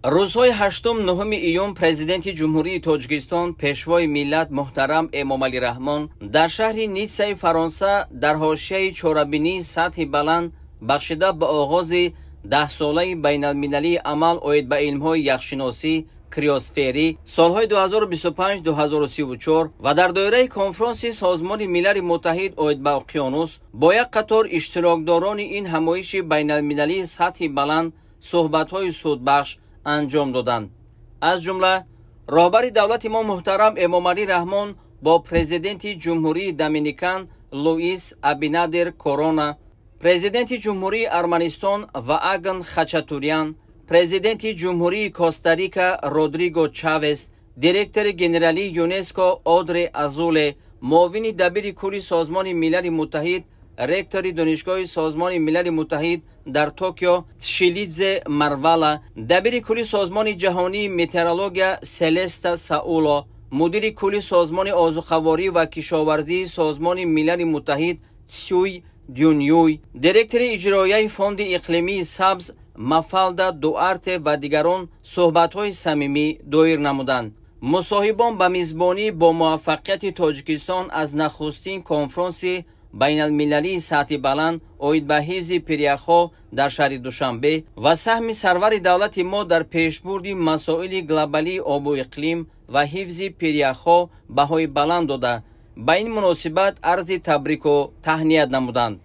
Рӯзҳои 8-9 июн Президенти Ҷумҳурии Тоҷикистон, Пешвои миллат муҳтарам Эмомалӣ Раҳмон дар шаҳри Ниццаи Фаронса дар ҳошияи чорабинии сатҳи баланд, бахшида ба оғози 10-солаи байналмилалии амал оид ба илмҳои яхшиносӣ, криосферӣ солҳои 2025-2034 ва дар доираи конфронси Созмони Милали Муттаҳид оид ба уқёнус бо як қатор иштирокдорони ин ҳамоиши байналмилалии сатҳи баланд суҳбатҳои судбахш анҷом доданд. Аз ҷумла роҳбари давлати мо муҳтарам Эмомалӣ Раҳмон бо Президенти Ҷумҳурии Доминикан Луис Абинадер Корона, Президенти Ҷумҳурии Арманистон Ваагн Хачатурян, Президенти Ҷумҳурии Коста-Рика Родриго Чавес, директори генералии ЮНЕСКО Одре Азуле, муовини дабири кулли Созмони Милали Муттаҳид, ректори Донишгоҳи Созмони Милали Муттаҳид дар Токио Тшилидзе Марвала, дабири кулли Созмони Ҷаҳонии Метеорология Селеста Сауло, мудири кулли Созмони озуқаворӣ ва кишоварзии Созмони Милали Муттаҳид Цюй Дюнюй, директори иҷроияи Фонди иқлимии сабз Мафалда Дуарте ва дигарон суҳбатҳои самимӣ доир намуданд. Мусоҳибон ба мизбонӣ бо муваффақияти Тоҷикистон аз нахустин конфронси байналмилалии сатҳи баланд оид ба ҳифзи пиряхҳо дар шаҳри Душанбе ва саҳми сарвари давлати мо дар пешбурди масоили глобалии обу иқлим ва ҳифзи пиряхҳо баҳои баланд дода, ба ин муносибат арзи табрику таҳният намуданд.